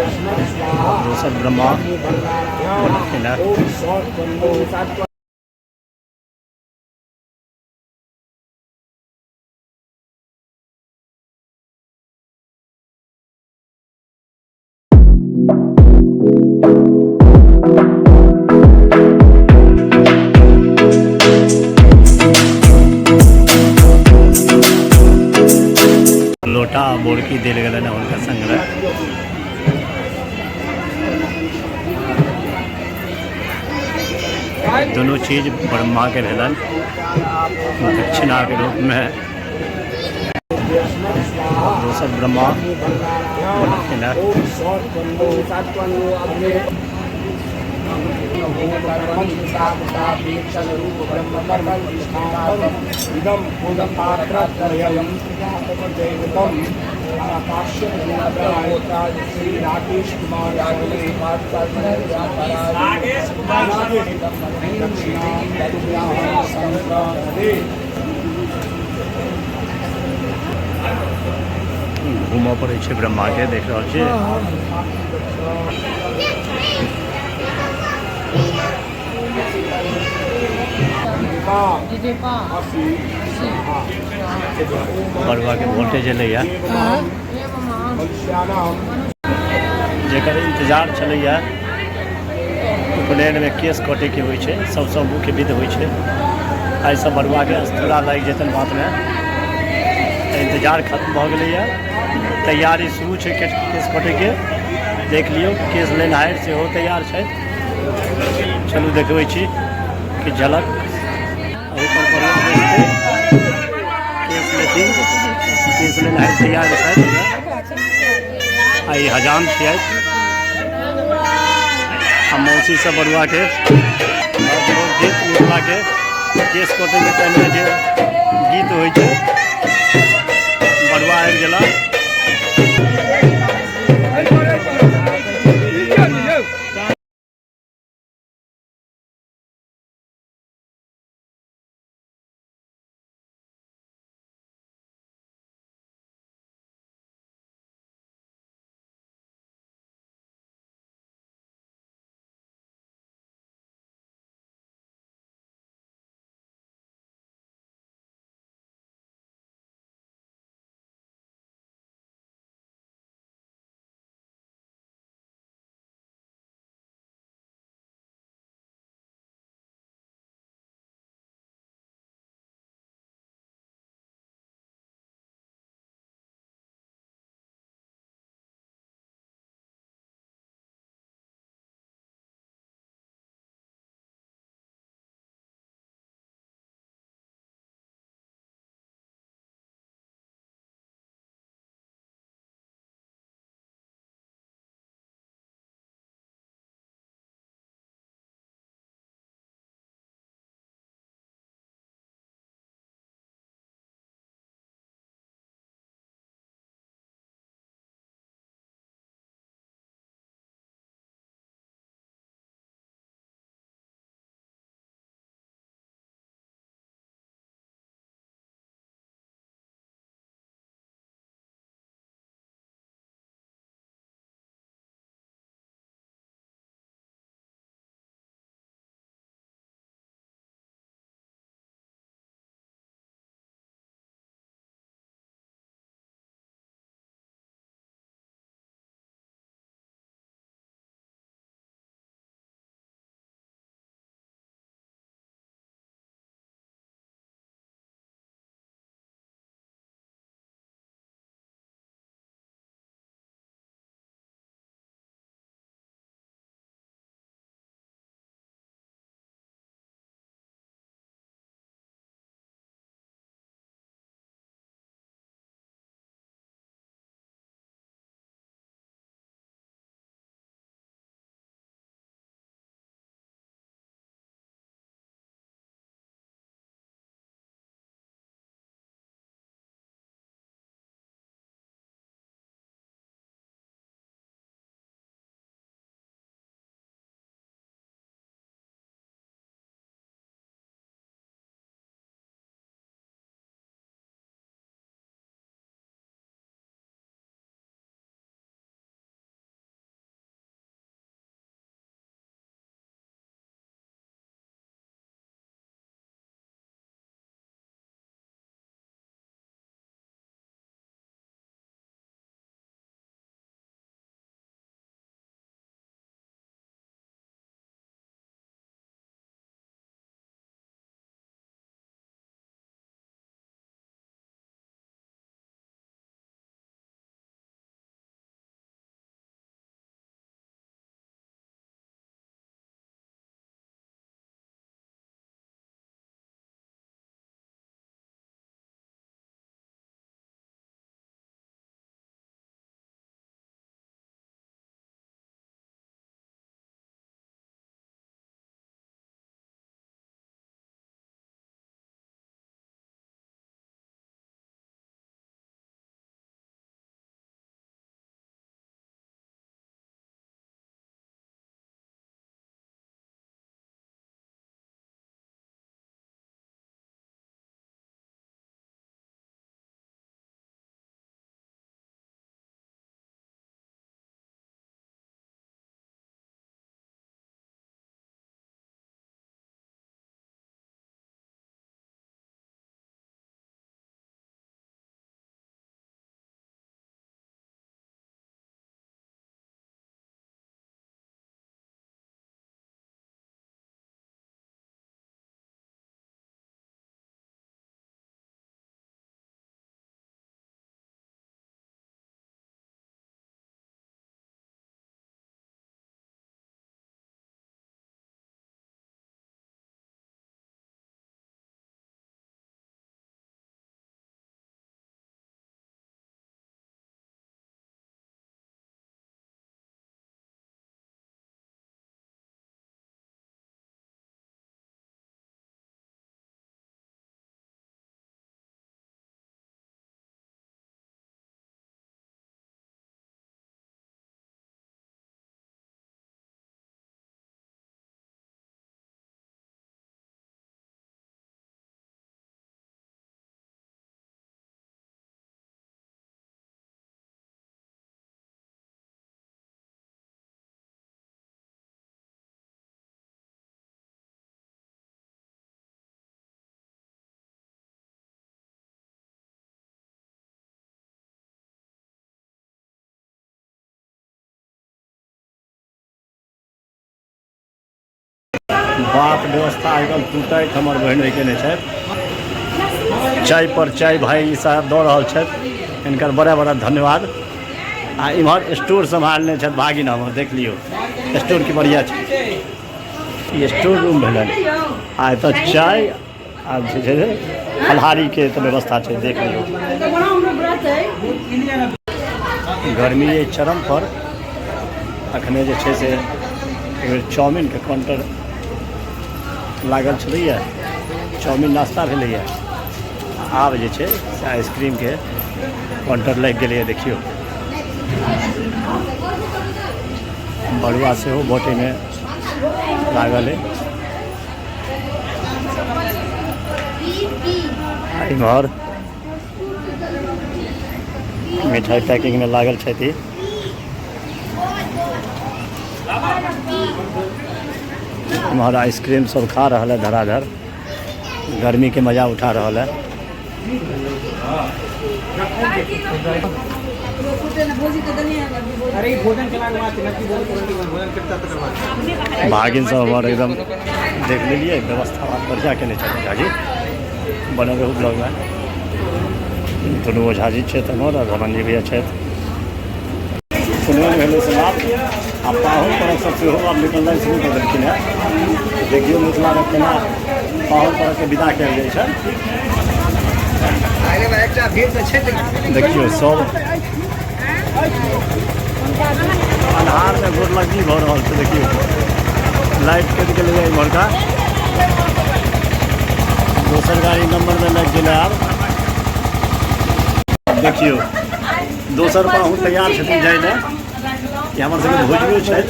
दोसर ब्रह्मा बनलखिन हेँ। लोटा आ बोरकी देल गेलनि हँ हुनका संग्रह। दुनू चीज ब्रह्माके भेलनि दक्षिणाके रूपमे। दोसर ब्रह्मा बनलखिन हँ। घूमऽ पड़ै छै ब्रह्माके, देख रहल छी। बरुआके वोल्टेज एलैए, जेकर इंतजार छलैए। उपनयनमे केश कटैके होइ छै, सबसँ मुख्य विध होइ छै। एहिसँ बरुआके अस्तूरा लागि जेतनि बातमे। इंतजार खत्म भऽ गेलैए, तैयारी शुरू छै केश कटैके। देख लियौ, केश लेनिहारि सेहो तैयार छथि। चलू देखबै छी कि झलक। एहिपर बरुआ बैसतै, केश लेथिन। केश लेनिहारि तैयार छथि आ ई हजाम छियथि आ मौसी सब बरुआके गीत, मिथिलाके केश कटैके टाइममे जे गीत होइ छै। बरुआ आबि गेला। बात व्यवस्था एकदम टूटैत हमर बहिन ओहि केने छथि। चाय पर चाय भाई साहब दऽ रहल छथि, हिनकर बड़ा बड़ा धन्यवाद। आ इम्हर स्टोर सम्हालने छथि भागिन हमर, देख लियौ स्टोर की बढ़िया छै। ई स्टोर रूम भेलनि आ एतऽ चाय आ जे छै फलहारीके एतऽ व्यवस्था छै, देख लियौ। गर्मी अइ चरम पर। अखने जे छै से एक बेर चाउमिनके काउंटर लागल छलैए, चाउमिन नाश्ता भेलैए। आब जे छै से आइसक्रीमके काउंटर लागि गेलैए। देखियौ बड़ुआ सेहो बाँटैमे लागल अइ। इम्हर मिठाई पैकिंग में लागल छथि। इम्हर आइसक्रीम सब खा रहल है धराधर, गर्मी के मजा उठा रहल है। भागिन सब हमार एकदम देख लेलिए व्यवस्था बढ़िया केने छथिन झाजी। बनल रहू ब्लॉग में। दुनू ओझाजी छथि हमर आ धनंजय भैया छथि। सुनबे भेलै समाप्त। आ पाहुन परक सब सेहो आब निकलनाइ शुरू कऽ देलखिन हेँ। देखियौ मिथिलामे केना पाहुन परकके विदा कयल जाइ छै। देखियौ सब अन्हारमे गोरलग्गी भऽ रहल छै। देखियौ लाइट कटि गेलैए इम्हरका, दोसर गाड़ी नंबरमे लागि गेलै। आब देखियौ दोसर पाहुन तैयार छथिन जाइ लए। ई हमर सबके भोजनो छथि,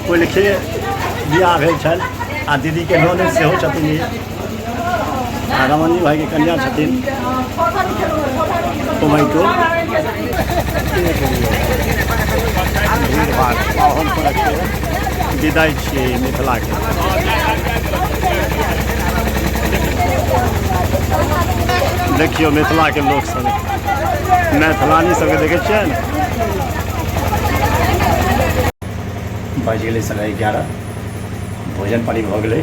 पहिलके बियाह भेल छल आ दीदीके ननैद सेहो छथिन ई, आ रमणजी भाइके कन्या छथिन टोमैटो। भीड़ भाड़ पाहुन परकके विदाइ छियै मिथिलाके। देखियौ मिथिलाके लोक सब, मैथिलानी सबके देखै छियै ने। बाजि गेलै 11:30, भोजन पानि भऽ गेलै।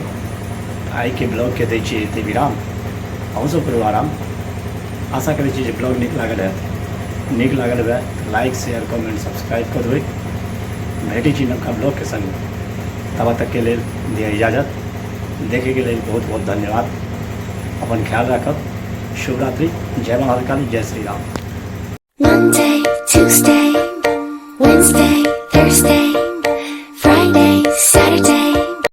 आइके ब्लॉगके दै छियै एतै विराम। अहूँ सब करू आराम। आशा करै छी जे ब्लॉग नीक लागल हैत। नीक लागल हुए तऽ लाइक शेयर कमेंट सब्सक्राइब कऽ देबै। भेटै छी नवका ब्लॉगके संग, तब तकके लेल दिअ इजाजत। देखैके लेल बहुत बहुत धन्यवाद। अपन ख्याल राखब। शुभरात्रि। जय माँ महाकाली, जय Shri Ram. Monday, Tuesday, Wednesday, Thursday.